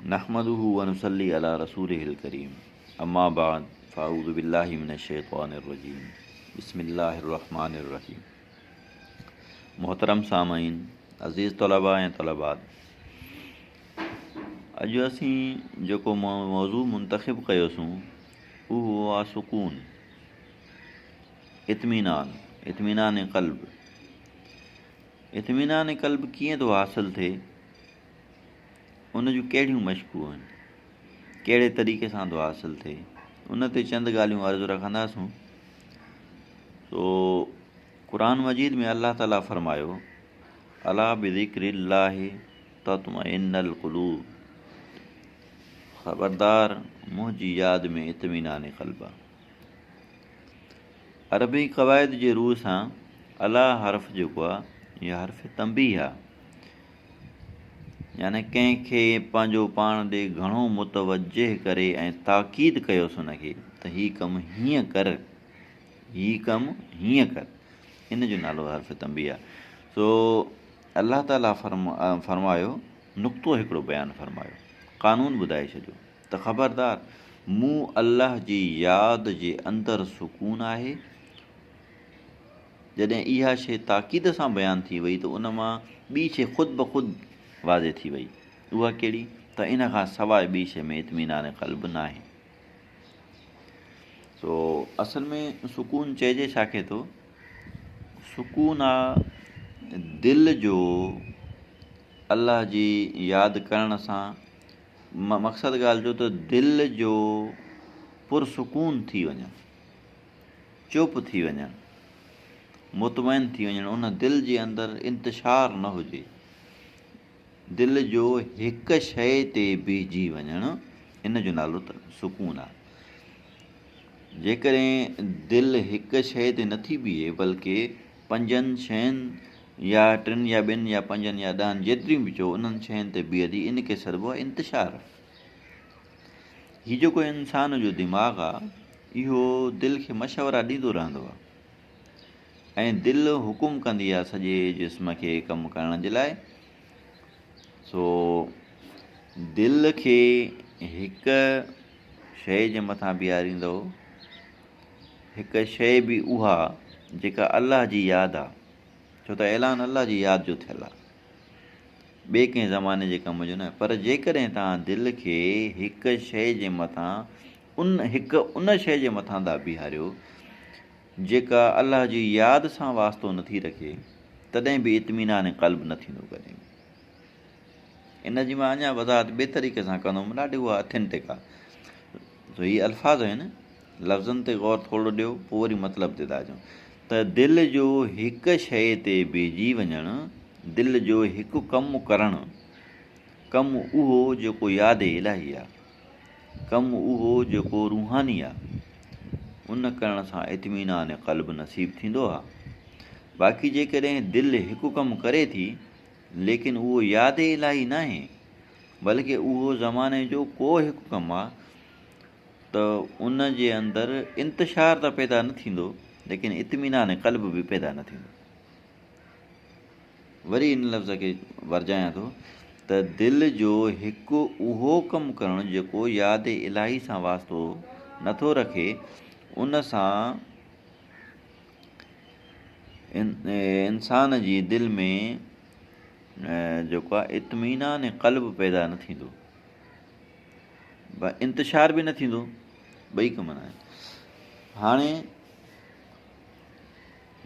نحمده ونصلي علي رسوله الڪريم اما بعد فاعوذ بالله من الشيطان الرجيم بسم الله الرحمن الرحيم محترم سامعين عزيز طلباء ۽ طلبات اڄ اسين جيڪو موضوع منتخب ڪيوسون اهو آ سڪون اطمينان اطمينان قلب اطمينان قلب ڪيئن ٿو حاصل ٿئي ان جون ڪهڙيون مشقون آهن، ڪهڙي طريقي سان ٿو حاصل ٿئي، ان تي چند ڳالهيون عرض رکنداسون. سو قرآن مجيد ۾ الله تعالي فرمايو الا بذڪر الله تطمئن القلوب خبردار منهنجي ياد ۾ اطمينان قلب آ. عربي قواعد جي روح سان الا حرف جيڪو آ اهو حرف تنبيه آ. يعني ڪنهن کي پنهنجو پاڻ ڏي گهڻو متوجه ڪري ۽ تاڪيد ڪيوس ان کي ته هي ڪم هيئن ڪر، هي ڪم هيئن ڪر، ان جو نالو حرف تنبيه آهي. سو الله تعاليٰ فرمايو، نقطو هڪڙو بيان فرمايو، قانون ٻڌائي ڇڏيو ته خبردار مون الله جي ياد جي اندر سڪون آهي، جڏهن اها شيء تاڪيد سان بيان ٿي وئي ته ان مان ٻي شيء خود بخود واضح ٿي وئي. اها ڪهڙي؟ ته ان کان سواء ٻي شيء ۾ اطمينان قلب ناهي. سو اصل ۾ سڪون چئجي ڇا کي ٿو؟ سڪون آ دل جو الله جي ياد ڪرڻ سان مقصد ڳالهه جو ته دل جو پرسڪون ٿي وڃڻ. چپ ٿي وڃڻ، مطمئن ٿي وڃڻ، ان دل جي اندر انتشار نه هجي، دل جو هڪ شيء تي بيهجي وڃڻ، ان جو نالو ته سڪون آهي. جيڪڏهن دل هڪ شيء تي نٿي بيهي بلڪه پنجن شين يا ٽن يا ٻن يا پنجن يا ڏهن جيتريون به چئو انهن شين تي بيهي ٿي، ان کي سڏبو آهي انتشار. هي جيڪو انسان جو دماغ آ اهو دل کي مشورا ڏيندو رهندو آ ۽ دل حڪم ڪندي آ سڄي جسم کي ڪم ڪرڻ جي لاء سو دل کي هڪ شيء جي مٿان بيهاريندو هڪ شيء به اها جيڪا الله جي ياد آ ڇو ته اعلان الله جي ياد جو ٿيل آ ٻئي ڪنهن زماني جي ڪم جو نه، پر جيڪڏهن توهان دل کي هڪ شيء جي مٿان ان هڪ ان شيء جي مٿان ٿا بيهاريو، جيڪا الله جي ياد سان واسطو نٿي رکي، تڏهن به اطمينان قلب نه ٿيندو ڪڏهن به. ان جي مان اڃا وضاحت ٻئي طريقي سان ڪندم، ڏاڍي اها اٿينٽڪ آهي. سو هي الفاظ آهن، لفظن تي غور ٿورو ڏيو، پوء وري مطلب تي ٿا اچون ته دل جو هڪ شيء تي بيهجي وڃڻ، دل جو هڪ ڪم ڪرڻ، ڪم اهو جيڪو ياد الاهي آ، ڪم اهو جيڪو روحاني آ، ان ڪرڻ سان اطمينان قلب نصيب ٿيندو آ. باقي جيڪڏهن دل هڪ ڪم ڪري ٿي، ليڪن اهو ياد الاهي ناهي، بلڪه اهو زماني جو ڪو هڪ ڪم آ ته ان جي اندر انتشار ته پيدا نه ٿيندو، ليڪن اطمينان قلب به پيدا نه ٿيندو. وري ان لفظ کي ورجايان ٿو ته دل جو هڪ اهو ڪم ڪرڻ جيڪو ياد الاهي سان واسطو نٿو رکي ان سان انسان جي دل ۾ جيڪو آهي اطمينان قلب پيدا نه ٿيندو انتشار به نه ٿيندو ٻئي ڪم نه آهن هاڻي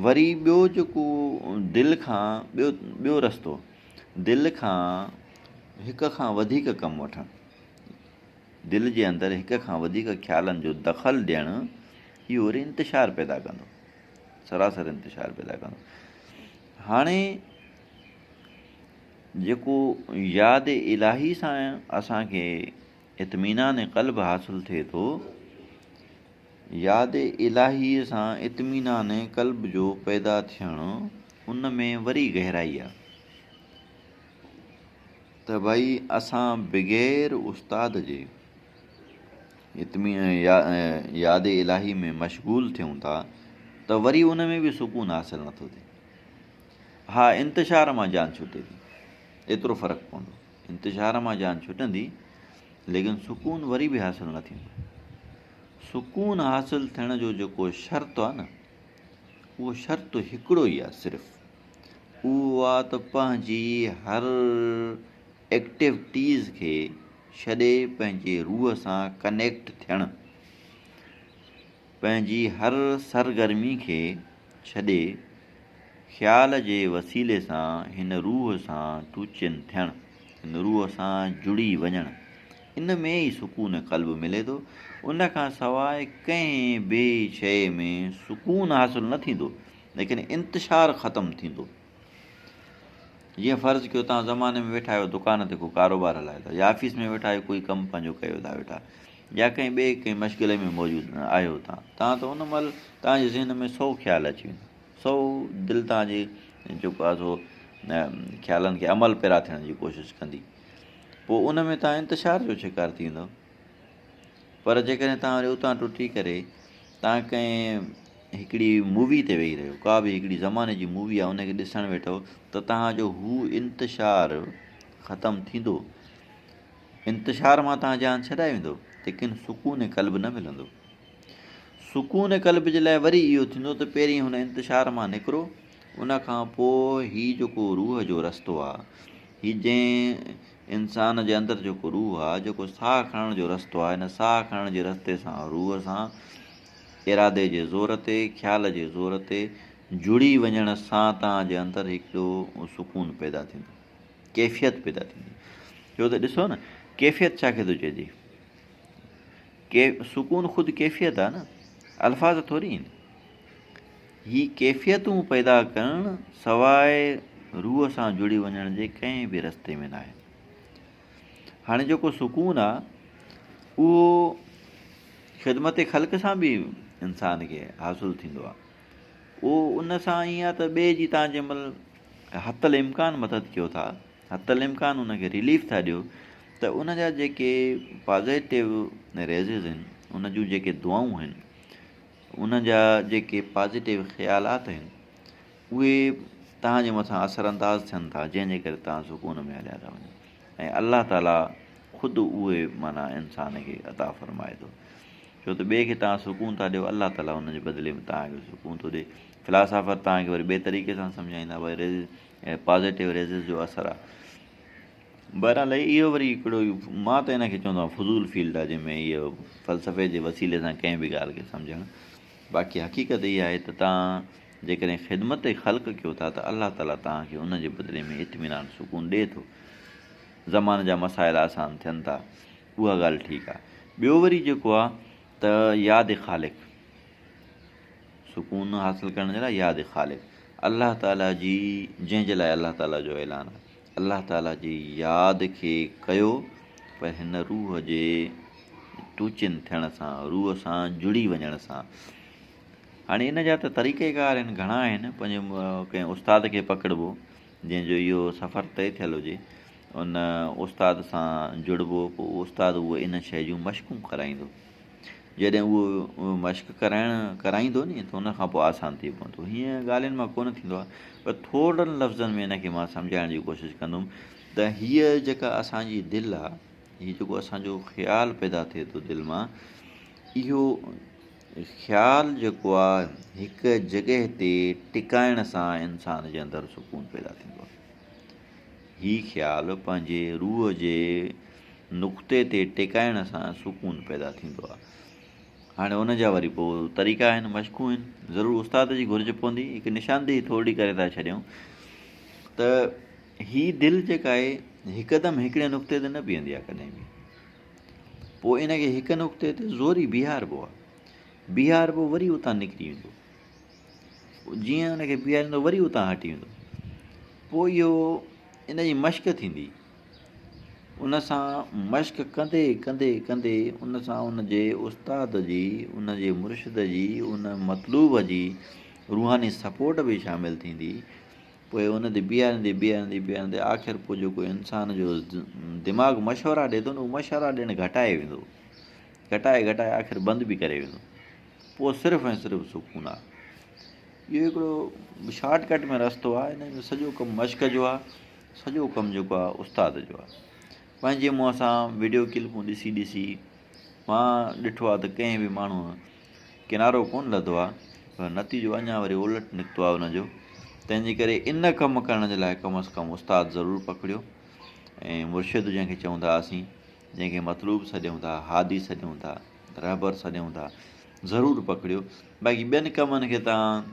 وري ٻيو جيڪو دل کان ٻيو ٻيو رستو دل کان هڪ کان وڌيڪ ڪم وٺڻ دل جي اندر هڪ کان وڌيڪ خيالن جو دخل ڏيڻ اهو وري انتشار پيدا ڪندو سراسر انتشار پيدا ڪندو هاڻي جيڪو ياد الاهي سان اسان کي اطمينان قلب حاصل ٿئي ٿو ياد الاهيء سان اطمينان قلب جو پيدا ٿيڻ ان ۾ وري گهرائي آ ته ڀائي اسان بغير استاد جي ياد الاهي ۾ مشغول ٿيون ٿا ته وري ان ۾ به سڪون حاصل نٿو ٿئي. ها انتشار مان جان ڇٽي ٿي، ايترو فرق پوندو. انتشار مان جان ڇٽندي ليڪن سڪون وري به حاصل نه ٿيندو. سڪون حاصل ٿيڻ جو جيڪو شرط آهي نه، اهو شرط هڪڙو ئي آهي صرف اهو آهي ته پنهنجي هر ايڪٽيوٽيز کي ڇڏي پنهنجي روح سان ڪنيڪٽ ٿيڻ، پنهنجي هر سرگرمي کي ڇڏي خيال جي وسيلي سان هن روح سان ٽوچن ٿيڻ، هن روح سان جڙي وڃڻ، ان ۾ ئي سڪون قلب ملي ٿو. ان کان سواء ڪنهن به شيء ۾ سڪون حاصل نه ٿيندو، ليڪن انتشار ختم ٿيندو. جيئن فرض ڪيو توهان زماني ۾ ويٺا آهيو دڪان تي ڪو ڪاروبار هلايو ٿا يا آفيس ۾ ويٺا آهيو ڪوئي ڪم پنهنجو ڪيو ٿا ويٺا يا ڪنهن ٻئي ڪنهن مشغلي ۾ موجود آهيو توهان توهان ته ان مهل توهان جي ذهن ۾ سو خيال اچي ويندا سو دل توهان جي جيڪو آهي سو خيالن کي عمل پيرا ٿيڻ جي ڪوشش ڪندي پوء ان ۾ توهان انتشار جو شڪار ٿي ويندو پر جيڪڏهن توهان وري اتان ٽٽي ڪري توهان ڪنهن هڪڙي مووي تي ويهي رهيو ڪا به هڪڙي زماني جي مووي آهي ان کي ڏسڻ ويٺو ته توهان جو هو انتشار ختم ٿيندو انتشار مان توهان جان ڇڏائي ويندو ليڪن سڪون قلب نه ملندو سڪون قلب جي لاء وري اهو ٿيندو ته پهرين هن انتشار مان نڪرو ان کان پوء هي جيڪو روح جو رستو آهي هي جنهن انسان جي اندر جيڪو روح آهي، جيڪو ساهه کڻڻ جو رستو آهي، ان ساهه کڻڻ جي رستي سان روح سان ارادي جي زور تي، خيال جي زور تي جڙي وڃڻ سان توهان جي اندر هڪڙو سڪون پيدا ٿيندو، ڪيفيت پيدا ٿيندي. ڇو ته ڏسو نه ڪيفيت ڇا کي ٿو چئجي؟ سڪون خود ڪيفيت آهي نه، الفاظ ٿوري آهن. هي ڪيفيتون پيدا ڪرڻ سواء روح سان جڙي وڃڻ جي ڪنهن به رستي ۾ ناهي. هاڻي جيڪو سڪون آ اهو خدمت خلق سان به انسان کي حاصل ٿيندو آ. اهو ان سان ائين آ ته ٻئي جي تان جنهن مهل حت الامڪان مدد ڪيو ٿا، حت الامڪان ان کي رليف ٿا ڏيو ته ان جا جيڪي پازيٽو ريزز آهن، ان جون جيڪي دعائون آهن، ان جا جيڪي پازيٽو خيالات آهن اهي توهان جي مٿان اثر انداز ٿين ٿا جنهن جي ڪري توهان سڪون ۾ هليا ٿا وڃو ۽ الله تعاليٰ خود اهي معنيٰ انسان کي عطا فرمائي ٿو ڇو ته ٻئي کي توهان سڪون ٿا ڏيو الله تعاليٰ ان جي بدلي ۾ توهان کي سڪون ٿو ڏي فلاسافر توهان کي وري ٻئي طريقي سان سمجهائيندا ڀائي ريز پازيٽو ريزز جو اثر آهي بهرحال اهو وري هڪڙو مان ته ان کي چوندو آهيان فضول فيلڊ آهي جنهن ۾ اهو فلسفي جي وسيلي سان ڪنهن به ڳالهه کي سمجهڻ باقي حقيقت اها آهي ته توهان جيڪڏهن خدمت خلق ڪيو ٿا ته الله تعاليٰ توهان کي ان جي بدلي ۾ اطمينان سڪون ڏئي ٿو زمان جا مسائل آسان ٿين ٿا اها ڳالهه ٺيڪ آهي ٻيو وري جيڪو آهي ته ياد خالق سڪون حاصل ڪرڻ جي لاء ياد خالق الله تعاليٰ جي جنهن جي لاء الله تعاليٰ جو اعلان آهي الله تعاليٰ جي ياد کي ڪيو پر هن روح جي ٽوچن ٿيڻ سان، روح سان جڙي وڃڻ سان. هاڻي ان جا ته طريقه ڪار آهن گهڻا آهن، پنهنجي ڪنهن استاد کي پڪڙبو جنهن جو اهو سفر طئي ٿيل هجي، ان استاد سان جڙبو، پوء استاد اهو ان شيء جون مشقون ڪرائيندو. جڏهن اهو مشق ڪرائڻ ڪرائيندو ني ته ان کان پوء آسان ٿي پوندو. هيئن ڳالهين مان ڪونه ٿيندو آهي پر ٿورڙن لفظن ۾ ان کي مان سمجهائڻ جي ڪوشش ڪندم ته هيء جيڪا اسان جي دل آهي، هي جيڪو اسان جو خيال پيدا ٿئي ٿو دل مان، اهو خيال جيڪو آهي هڪ جڳهه تي ٽڪائڻ سان انسان جي اندر سڪون پيدا ٿيندو آهي. هي خيال پنهنجي روح جي نقطي تي ٽيڪائڻ سان سڪون پيدا ٿيندو آهي. هاڻي ان جا وري پوء طريقا آهن، مشقون آهن، ضرور استاد جي گهرج پوندي. هڪ نشاندهي ٿورڙي ڪري ٿا ڇڏيون ته هي دل جيڪا آهي هڪدم هڪڙي نقطي تي نه بيهندي آهي ڪڏهن به. پوء ان کي هڪ نقطي تي زوري بيهاربو آهي، بيهاربو وري اتان نڪري ويندو، جيئن ان کي بيهاريندو وري اتان هٽي ويندو، پوء اهو ان جي مشق ٿيندي. ان سان مشق ڪندي ڪندي ڪندي ان سان ان جي استاد جي، ان جي مرشد جي، ان مطلوب جي روحاني سپورٽ به شامل ٿيندي. پوء ان تي بيهاريندي بيهاريندي بيهاريندي آخر پوء جيڪو انسان جو دماغ مشورا ڏي ٿو نه اهو مشورا ڏيڻ گهٽائي ويندو، گهٽائي گهٽائي آخر بند به ڪري ويندو. پوء صرف ۽ صرف سڪون آهي. اهو هڪڙو شارٽ ڪٽ ۾ رستو آهي. ان ۾ سڄو ڪم مشق جو آهي. سڄو ڪم جيڪو آهي استاد جو آهي. پنهنجي منهن سان وڊيو ڪلپون ڏسي ڏسي مان ڏٺو آهي ته ڪنهن به ماڻهوء ڪنارو ڪونه لڌو آهي پر نتيجو اڃا وري الٽ نڪتو آهي ان جو. تنهن جي ڪري ان ڪم ڪرڻ جي لاء ڪم از ڪم استاد ضرور پڪڙيو ۽ مرشد جنهن کي چئون ٿا اسين، جنهن کي مطلوب سڏيون ٿا، هادي سڏيون ٿا، رهبر سڏيون ٿا، ضرور پڪڙيو. باقي ٻين ڪمن کي توهان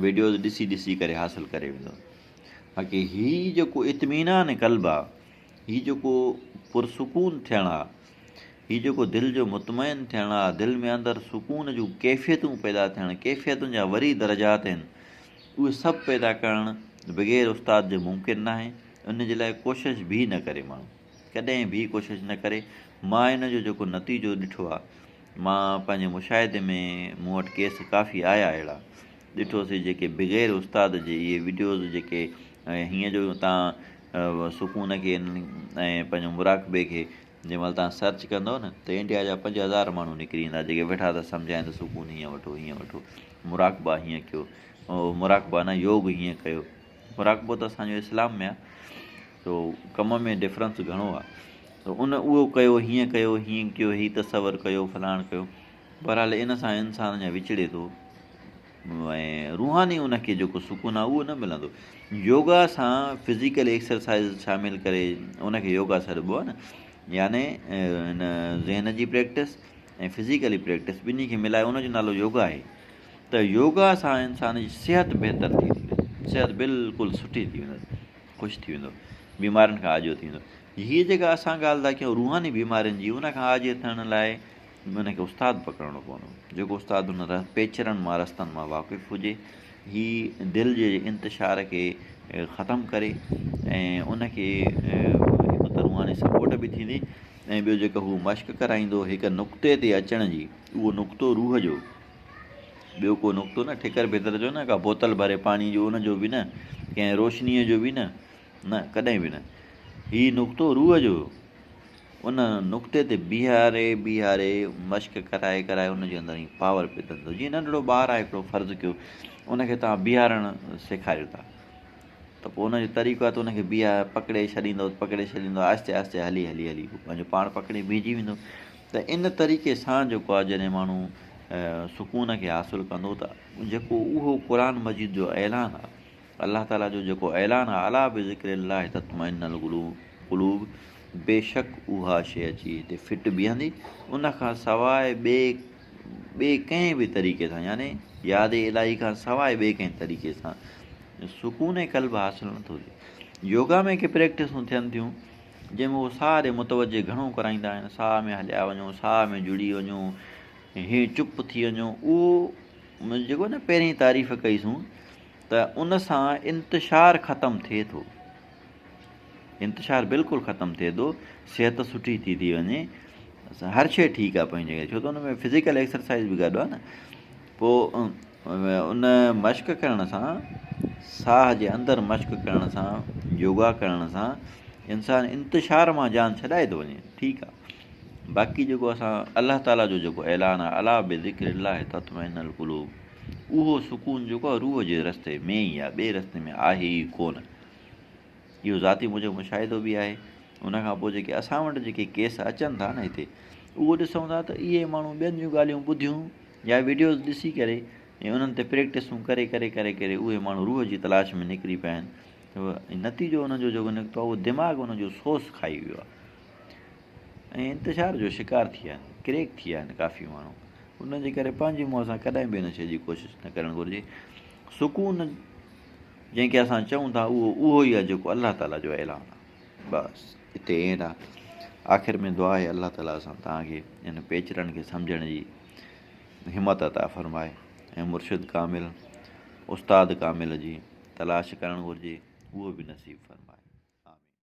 وڊيوز ڏسي ڏسي ڪري حاصل ڪري ويندو. باقي هي جيڪو اطمينان قلب آ، هي جيڪو پرسڪون ٿيڻ آ، هي جيڪو دل جو مطمئن ٿيڻ آ، دل ۾ اندر سڪون جون ڪيفيتون پيدا ٿيڻ، ڪيفيتن جا وري درجات آهن، اهي سڀ پيدا ڪرڻ بغير استاد جي ممڪن ناهي، ان جي لاء ڪوشش به نه ڪري ماڻهو، ڪڏهن به ڪوشش نه ڪري، مان ان جو جيڪو نتيجو ڏٺو آ، مان پنهنجي مشاهدي ۾ مون وٽ ڪيس ڪافي آيا اهڙا ڏٺوسي جيڪي بغير استاد جي اهي وڊيوز جيڪي هيئن جو تان سڪون کي ۽ پنهنجو مراقبي کي جنهن مهل تان سرچ ڪندو نه ته انڊيا جا 5000 ماڻهو نڪري ايندا جيڪي ويٺا ٿا سمجهائين ته سڪون هيئن وٺو هيئن وٺو مراقبا هيئن ڪيو مراقبا نه يوگ هيئن ڪيو مراقبو ته اسانجو اسلام ۾ آهي سو ڪم ۾ ڊفرنس گهڻو آهي ته ان اهو ڪيو هيئن ڪيو هيئن ڪيو هي تصور ڪيو فلاڻ ڪيو بهرحال ان سان انسان اڃا وچڙي ٿو ۽ روحاني ان کي جيڪو سڪون آهي اهو نه ملندو يوگا سان فزيڪل ايڪسرسائز شامل ڪري ان کي يوگا سڏبو آهي نه يعني هن ذهن جي پريڪٽس ۽ فزيڪلي پريڪٽس ٻنهي کي ملائي ان جو نالو يوگا آهي ته يوگا سان انسان جي صحت بهتر ٿي ٿي وڃي صحت بلڪل سٺي ٿي ويندس خوش ٿي ويندو بيمارين کان آجو ٿي ويندو هيء جيڪا اسان ڳالهه ٿا ڪيون روحاني بيمارين جي ان کان آجي ٿيڻ لاء ان کي استاد پڪڙڻو پوندو جيڪو استاد ان پيچرن مان رستن مان واقف هجي هي دل جي انتشار کي ختم ڪري ۽ ان کي هڪ ته روحاني سپورٽ به ٿيندي ۽ ٻيو جيڪو هو مشق ڪرائيندو هڪ نقطي تي اچڻ جي اهو نقطو روح جو ٻيو ڪو نقطو نه ٺڪر ڀتر جو نه ڪا بوتل ڀري پاڻي جو ان جو به نه ڪنهن روشنيء جو به نه نه ڪڏهن به نه هي نقطو روح جو ان نقطي تي بيهاري بيهاري مشق ڪرائي ڪرائي ان جي اندر ائين پاور پيدا ٿيندو جيئن ننڍڙو ٻار آهي هڪڙو فرض ڪيو ان کي توهان بيهارڻ سيکاريو ٿا ته پوء ان جو طريقو آهي ته ان کي بيهاري پڪڙي ڇڏيندو پڪڙي ڇڏيندو آهستي آهستي هلي هلي هلي هو پنهنجو پاڻ پڪڙي بيهجي ويندو ته ان طريقي سان جيڪو آهي جڏهن ماڻهو سڪون کي حاصل ڪندو ته جيڪو اهو قرآن مجيد جو اعلان آهي الله تعاليٰ جو جيڪو اعلان آهي الا بذڪر الله تطمئن القلوب بيشڪ اها شيء اچي هتي فٽ بيهندي ان کان سواء ٻئي ٻئي ڪنهن به طريقي سان يعني ياد الاهي کان سواء ٻئي ڪنهن طريقي سان سڪون قلب حاصل نٿو ٿئي. يوگا ۾ ڪي پريڪٽسون ٿين ٿيون جنهن ۾ هو ساهه ڏي متوجه گهڻو ڪرائيندا آهن ساهه ۾ هليا وڃو ساهه ۾ جڙي وڃو هي چپ ٿي وڃو اهو جيڪو نه پهرين تعريف ڪئيسون ته ان سان انتشار ختم ٿئي ٿو انتشار بلڪل ختم ٿئي ٿو صحت سٺي ٿي ٿي وڃي هر شيء ٺيڪ آهي پنهنجي جڳهه ڇو ته ان ۾ فزيڪل ايڪسرسائز به گڏ آهي نه پوء ان مشق ڪرڻ سان ساهه جي اندر مشق ڪرڻ سان يوگا ڪرڻ سان انسان انتشار مان جان ڇڏائي ٿو وڃي ٺيڪ آهي باقي جيڪو اسان الله تعاليٰ جو جيڪو اعلان آهي الا بذڪر الله تطمئن القلوب اهو سڪون جيڪو آهي روح جي رستي ۾ ئي آهي ٻئي رستي ۾ آهي ئي ڪونه اهو ذاتي منهنجو مشاهدو به آهي ان کان پوء جيڪي اسان وٽ جيڪي ڪيس اچن ٿا نه هتي اهو ڏسون ٿا ته اهي ماڻهو ٻين جون ڳالهيون ٻڌيون يا ويڊيوز ڏسي ڪري ۽ انهن تي پريڪٽسون ڪري ڪري ڪري ڪري اهي ماڻهو روح جي تلاش ۾ نڪري پيا آهن ۽ نتيجو انهن جو جيڪو نڪتو آهي اهو دماغ انهن جو سوس کائي ويو آهي ۽ انتشار جو شڪار ٿي ويا آهن ڪريڪ ٿي ويا آهن ڪافي ماڻهو ان جي ڪري پنهنجي منهن سان ڪڏهن به ان شيء جي ڪوشش نه ڪرڻ گهرجي سڪون جنهن کي اسان چئون ٿا اهو اهو ئي آهي جيڪو الله تعاليٰ جو اعلان آهي بس اتي اينڊ آهي آخر ۾ دعا آهي الله تعاليٰ اسان توهان کي ان پيچرن کي سمجهڻ جي همت عطا فرمائي ۽ مرشد ڪامل استاد ڪامل جي تلاش ڪرڻ گهرجي اهو به نصيب فرمائي.